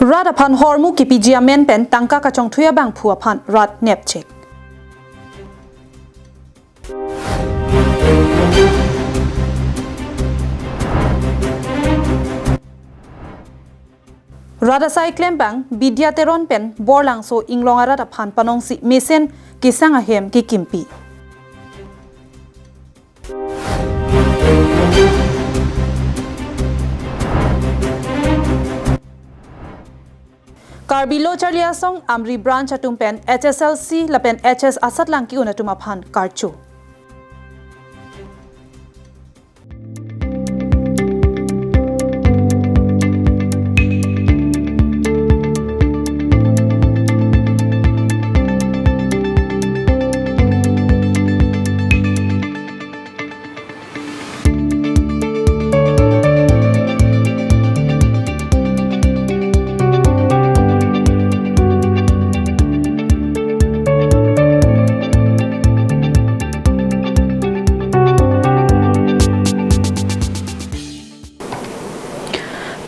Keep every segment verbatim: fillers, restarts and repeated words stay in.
Rat aphan hormu kipiji amen pen tangka kachongthui abangphu aphan rat nepchek. Rat asai klembang Bidya Teron pen Borlangso Inglong arat aphan panongsi mesen kesang ahem kekimpi. Karbi Lo Charli Asong Amri Branch atum pen H S L C lapen H S asatlang ki-un atum aphan karcho.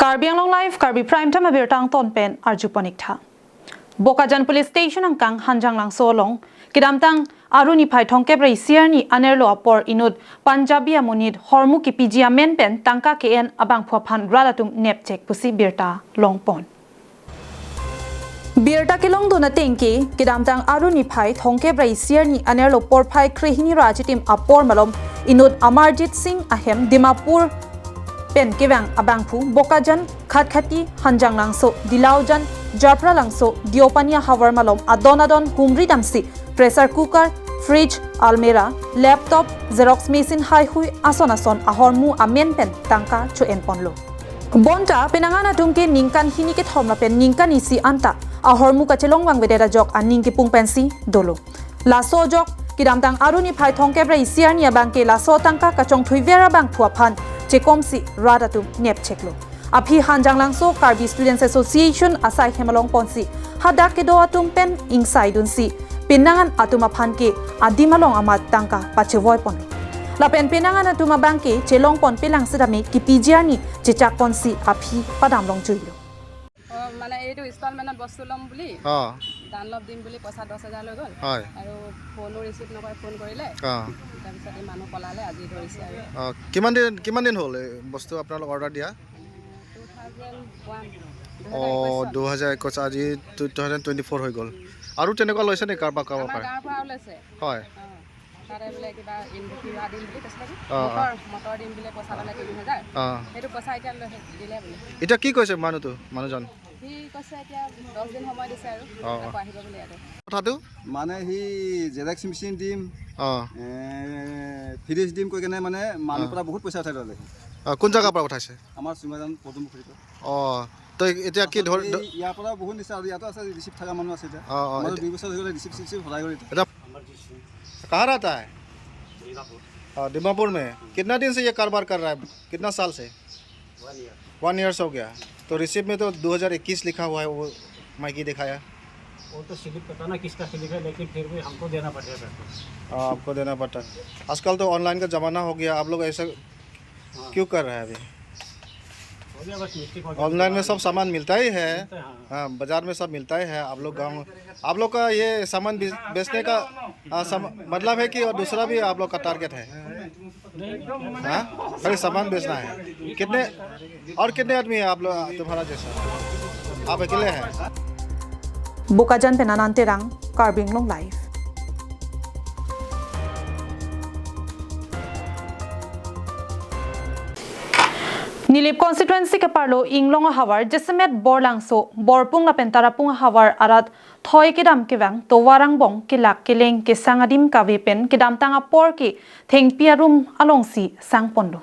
Karbi Anglong Live, Karbi Prime Time abirta angton pen arjupon ik tha. Bokajan Police Station angkang Hanjanglangso along kedamtang Aru niphai thomkep ra isi arni anerlo apor inut Punjabi amonit hormu kipiji amen pen tangka ke-en abangphu aphan rat atum nepchek pusi birta longpon. Birta kelongdun ateng ke, kedamtang Aru niphai thomkep ra isi arni anerlo porphai krehini ra achitim apor malom inut Amarjit Singh ahem Dimapur pen kevang abangphu Bokajan, Khatkhati, Hanjanglangso, Dilaujan, Japralangso, Deopani ahavar malom adon adon humri damsi pressure cooker, fridge, almirah, laptop, xerox machine haihui ason ason ahormu amen pen tangka cho-enponlo. Bonta penang an atum ke ningkan hini kethom lapen ningkan isi anta ahormu kachelong vangvedet ajok aning kepung pensi dolo. Laso ajok, kedamtang Aru niphai thomkep ra isi arni abang ke laso tangka kachongthuiver abangphu aphan chekomsi rat atum nepcheklo. Aphi Hanjanglangso Karbi Students Association asai hem along ponsi hadak kedo atum pen ingsaidunsi penang an atum aphan ke adim along amat tangka pachevoiponlo. Lapen penang an atum abang ke chelongponpelang sitame kipiji arni chechakponsi aphi padam longjuilo. অ, মানে এইটো ইনষ্টলমেণ্টত বস্তু ল'ম বুলি অ। ডানলপ দিম বুলি পইচা দহ হাজাৰ লৈ গ'ল। হয়। আৰু ফোনো ৰিচিভ নকৰে, ফোন কৰিলে। অ। তাৰপিছত এই মানুহ পলালে, আজি ধৰিছে আৰু। অ, কিমান দিন, কিমান দিন হ'ল এই বস্তু আপোনালোক অৰ্ডাৰ দিয়া? টু থাউজেণ্ড ওৱান, অ, দুহেজাৰ একৈশ। দুহেজাৰ একৈশ, আজি টু থাউজেণ্ড টুৱেণ্টি ফ'ৰ হৈ গ'ল। আৰু তেনেকুৱা লৈছে নেকি কাৰোবাৰ, কাৰোবাৰ আমাৰ পৰা? গাঁৱৰ পৰাও লৈছে। হয়। অ। তাৰে বোলে কিবা ইন-, কিবা দিম বুলি কৈছিলে কি? অ, অ। মটৰ, মটৰ দিম বুলি পইচা ল'লে তিনি হাজাৰ। অ। সেইটো পইচা এতিয়া লৈ, দিলে বোলে। এতিয়া কি কৈছে মানুহটো, মানুহজন? সি কৈছে এতিয়া দহ দিন সময় দিছে আৰু, অ, অ। আকৌ আহিব বুলি ইয়াতে। কথাটো? মানে সি জেৰেক্স মেচিন দিম, অ। এ, ফ্ৰিজ দিম কৈ কেনে মানে মানুহ অ। পৰা বহুত পইচা উঠাই ল'লে। অ, কোন জেগাৰ পৰা উঠাইছে? আমাৰ চুঙাজান পদুম পুখুৰীৰ পৰা। অ, তো এতিয়া কি ধৰ-, এই ইয়াৰ পৰা বহুত নিছে আৰু ইয়াতো আছে, ৰিচিপ্ট থকা মানুহ আছে এতিয়া। অ, অ, আমাৰ এতিয়া দুই বছৰ হৈ গ'লে ৰিচিপ্ট চিচিপ্ট সলাই কৰি এতিয়া। कहाँ रहता है? दीमापुर। हाँ, दीमापुर में। कितना दिन से ये कारोबार कर रहा है? कितना साल से? One year. वन ईयर्स हो गया। तो रिसिप्ट में तो दो हज़ार इक्कीस लिखा हुआ है, वो माइकी दिखाया। वो तो स्लिप पता ना किसका स्लिप है, लेकिन फिर भी हमको देना पड़ेगा घर पे। हाँ, आपको देना पड़ता है। आजकल तो ऑनलाइन का ज़माना हो गया, आप लोग ऐसा हाँ। क्यों कर रहा है अभी? हो गया, बस मिस्टेक हो गया। ऑनलाइन में सब सामान मिलता ही है। मिलता है, हाँ। हाँ, बाजार में सब मिलता ही है। आप लोग गाँव, आप लोग का ये सामान बेच-, बेचने का, आ, सम-, मतलब है कि और दूसरा भी आप लोग का टारगेट है? नहीं। हाँ? खाली सामान बेचना है। कितने, और कितने आदमी है आप लोग, तुम्हारा जैसा? आप अकेले हैं? Bokajan pen Anand Terang, Karbi Anglong Live. Nilip constituency keparlo Inglong ahavar jasemet Borlangso, Borpung lapen Tarapung ahavar arat thoi kedam kevang tovar angbong kelak keleng kesang adim kave pen kedamtang apor ke thengpi arum alongsi sangponlo.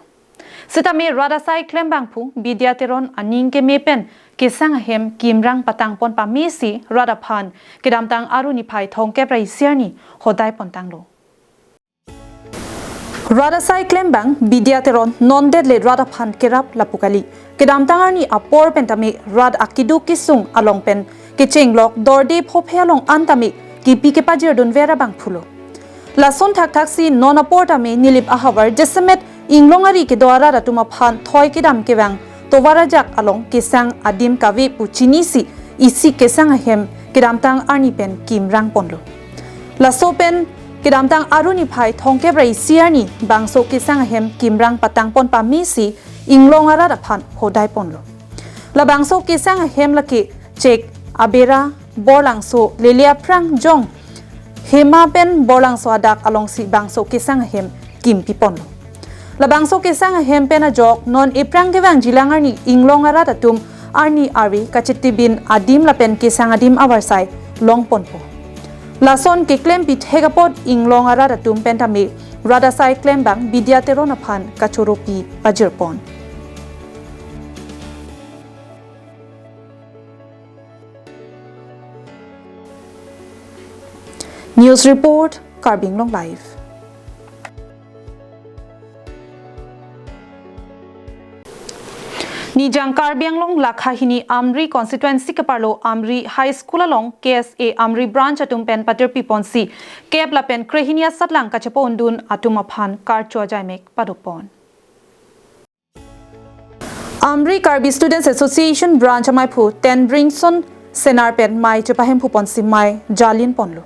Sitame rat asai klembangphu Bidya Teron aning keme pen kesang ahem kimrang patangpon pamesi rat aphan kedamtang Aru niphai thomkep ra isi arni hodai pontanglo. Rat asai klembang Bidya Teron non det le rat aphan kerap lapu kali. Kedamtang arni apor pen tame rat akeduk kesung along pen kechenglok dorde phophe along an tame kipi kepajirdunver abangphulo. Lason thakthaksi non apor tame Nilip ahavar jasemet Inglong ari kedo arat atum aphan thoi kedam kevang tovar ajak along kesang adim kave pu chinisi isi kesang ahem kedamtang arni pen kimrang ponlo. Laso pen kedamtang Aru niphai thomkep ra isi arni bangso kesang ahem kimrang patang pon pamesi inglong arat aphan hodai ponlo. Labangso kesang ahem lake Chek, Abera, Borlangso, Lele aphrang jong Hema pen Borlangso adak alongsi bangso kesang ahem kimpi ponlo. Labangso kesang ahem pen ajok non ephrang kevangjilang arni inglong arat atum arni arve kachetibin adim lapen kesang adim avarsai long ponpo. Lason keklem pithek apot inglong arat atum pen tame rat asai klembang Bidya Teron aphan kachoropi pajir pon. News report, Karbi Anglong Live. Nijang Karbi Anglong lakha hini Amri constituency keparlo Amri High School along K S A Amri branch atum pen patirpi ponsi kep lapen krehini asatlang kachepa undun atum aphan karcho ajaimek padopon. Amri Karbi Students Association Branch amaiphu Tenbringson Senar pen mei chepahemphu ponsi mei jalin ponlo.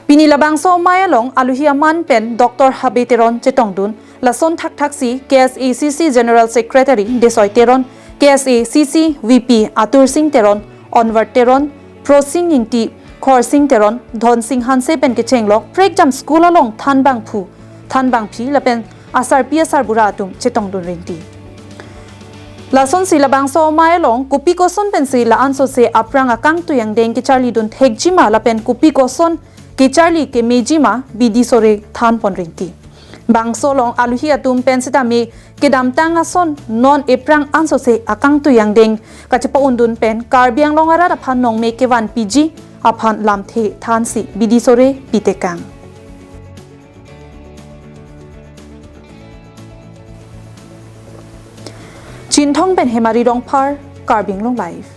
Pini labangso mei along aluhi aman pen Doctor Habe Teron chetongdun, lason thakthaksi K S A C C General Secretary Desoi Teron, K S A C C V P Atur Singh Teron, Onward Teron, Prosing Ingti, Khorsing Teron, Dhonsing Hanse pen kechenglok prekjam school along thanbangphu, thanbangpi lapen asarpi asarbura atum chetongdun rinti. Lasonsi labangso mei along kopi koson pensi la-ansose aphrang akangtui angdeng kecharlidun thekjima lapen kopi koson kecharli kemejima bidi sore than pon rinti. Bangso along aluhi atum pen sitame kedamtang ason non ephrang ansose akangtui angdeng kachepa undun pen Karbi Anglong arat aphan nongme kevanpiji aphan lamthe thansi bidi sore pitekang. Chinthong pen Hemari Rongphar, Karbi Anglong Live.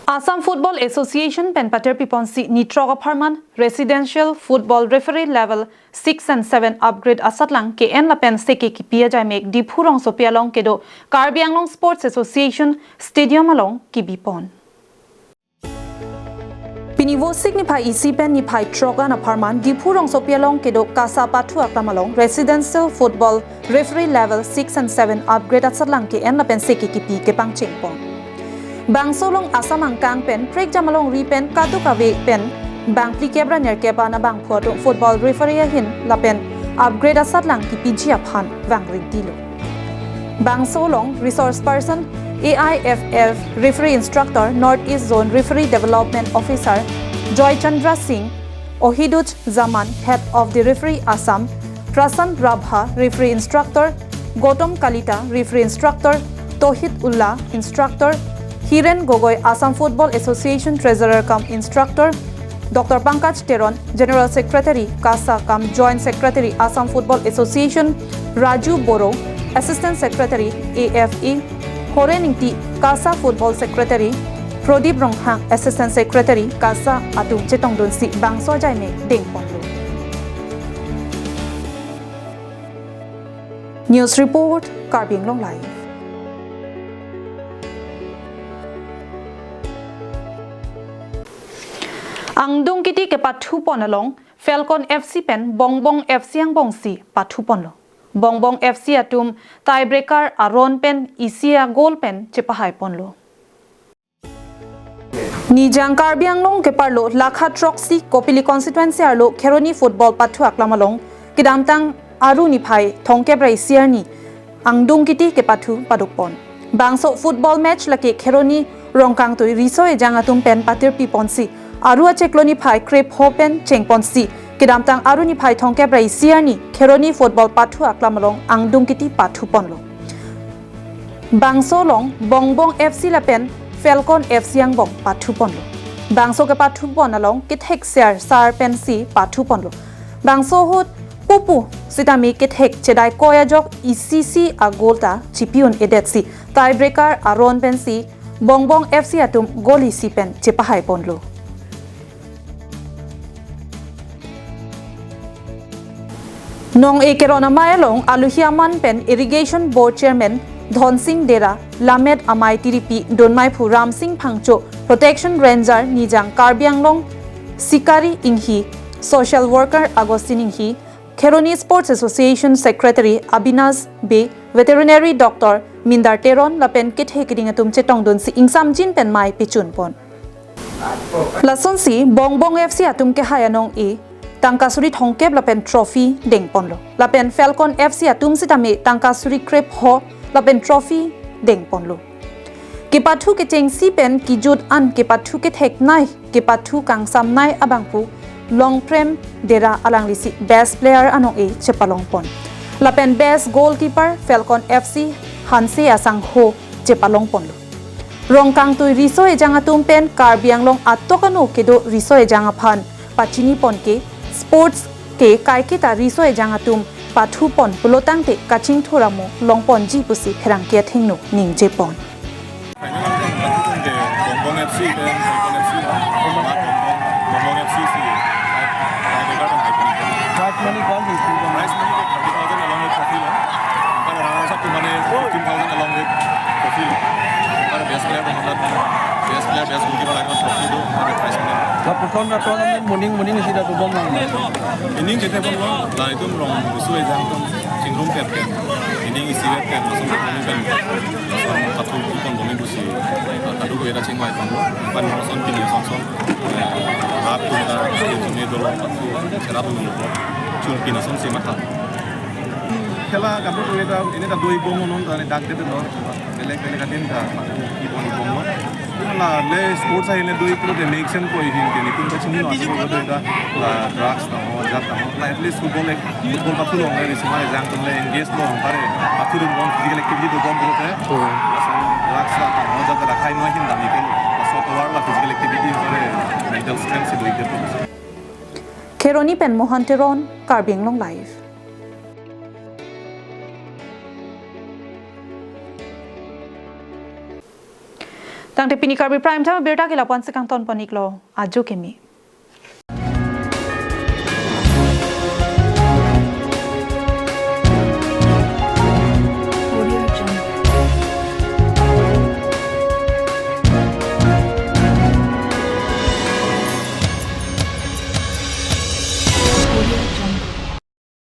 Assam Football Association pen patirpi ponsi nithrok apharman Residential Football Referee Level six and seven upgrade asatlang ke-en lapen seke kipi ajaimek Diphu rongsopi along kedo Karbi Anglong Sports Association Stadium along kibi pon. Pini Vosik niphai isi pen niphai throk an apharman Diphu rongsopi along kedo KASA pathu aklam along Residential Football Referee Level six and seven upgrade asatlang ke-en lapen seke kipi kepangcheng pon. Bangso along Assam angkang pen prekjam alongri pen kadokave pen bang phlikep ra nerkep an abangphu atum football referee ahin lapen upgrade asatlang kipiji aphan vang rinti lo. Bangso along resource person, A I F F referee instructor, North East Zone referee development officer, Joy Chandra Singh, Ohiduj Zaman, head of the referee Assam, Prasant Rabha, referee instructor, Gautam Kalita, referee instructor, Tohid Ullah, instructor, Hiren Gogoi, Assam Football Association treasurer cum instructor, Doctor Pankaj Teron, General Secretary, KASA cum Joint Secretary, Assam Football Association, Raju Boro, Assistant Secretary, A F A, Horen Ingti, KASA Football Secretary, Prodip Ronghang, Assistant Secretary, KASA atum chetongdunsi bangso ajaimek dengponlo. News report, Karbi Anglong Live. Angdung kiti kepathu pon along Falcon F C pen Bongbong F C angbongsi pathu ponlo. Bongbong F C atum tiebreaker aron pen isi a-goal pen chepahai ponlo. Nijang Karbi Anglong keparlo lakha throksi Kopili constituency arlo Kheroni football pathu aklam along kedamtang Aru niphai thomkep ra isi arni angdung kiti kepathu padukpon. Bangso football match lake Kheroni Rongkangtui riso ejang atum pen patirpi ponsi, Aru achiklo niphai krepho pen chengponsi, kedamtang Aru niphai thomkep ra isi arni Kheroni football pathu aklam along angdung kiti pathuponlo. Bangso along Bongbong F C lapen Falcon F C angbong pathuponlo. Bangso kepathupon along kethek ser sar pensi pathuponlo. Bangso ahut pupu sitame kethek chedai koi ajok isi isi a-goal ta chipi-un-edetsi tiebreaker aron pensi Bongbong F C atum goal isi pen chepahaiponlo. Nong-e Keron amei along aluhi aman pen Irrigation Board Chairman Dhonsing Dera, Lammet Amei Tiripi, Dunmaiphu Ramsing Phangcho, Protection Ranger Nijang Karbi Anglong Sikari Inghi, Social Worker Augustine Inghi, Kheroni Sports Association Secretary Abinash Bey, Veterinary Doctor Mindar Teron lapen kethe keding atum chetongdunsi ingsamjin pen mei pechunpon. Lasonsi Bongbong F C atum kehai anong-e tangka suri thomkep lapen trophy dengponlo. Lapen Falcon F C atum sitame tangka suri krepho lapen trophy dengponlo. Kepathu kechengsi pen kejut an kepathu ketheknei, kepathu kangsamnei abangphu Longprem Dera alanglisi best player anong-e chepalongpon. Lapen best goalkeeper Falcon F C Hanse Asangho chepalongponlo. Rongkangtui riso ejang atum pen Karbi Anglong atok ano kedo riso ejang aphan pachinipon ke sports ke kaiketa riso ejang atum pathupon pulotangte kachingthur amo longponji pusi pherangke athengno ningjepon. Final angke Bongbong F C pen Falcon F C, Bongbong F C si tiebreaker pen haipon. Prize money ko-an si? Prize money thirty thousand along with trophy lo. Anpar runners up to mane fifteen thousand along with trophy lo. Anpar best player pen best player, best goalkeeper along trophy do, anpar prize money. Lapuson ra tournament moning moning isi ta dobom lang. Ining jete bomlo, la itum rong riso ejang atum chingrum pet pen, ining isi vet pen, lason pen, lason pathupon bomji pusi, ah, kadokave ta chingvaiponlo, anpar lason pini asonson, eh, rap tu ta, itum ne dolo, pathu, cherap dolo, chun pini asonsi matha. Khela kadokave ta, ini ta dui bom non, ta ini dak de lo, belek belek adin ta, pathu, ibom ibom lo. La le sports ahile dui pulote make sense ko ihin ke, nitum ta chinilo, atu ko dui ta la drugs tangho, jat tangho, la at least football ek, football pathu longle, riso ejang atum le engage lo, anpar pathudunbom, physical activity dobom pulote. Hmm. Lason drugs tangho, jat ta khai no ahin dam ke lo. Laso tovar la physical activity anpar mental strength si do-ik det. Kheroni pen Mohan Teron, Karbi Anglong Live. Tangte pini Karbi Prime Time abirta ke la-an si kangtonpon-iklo, ajo keme.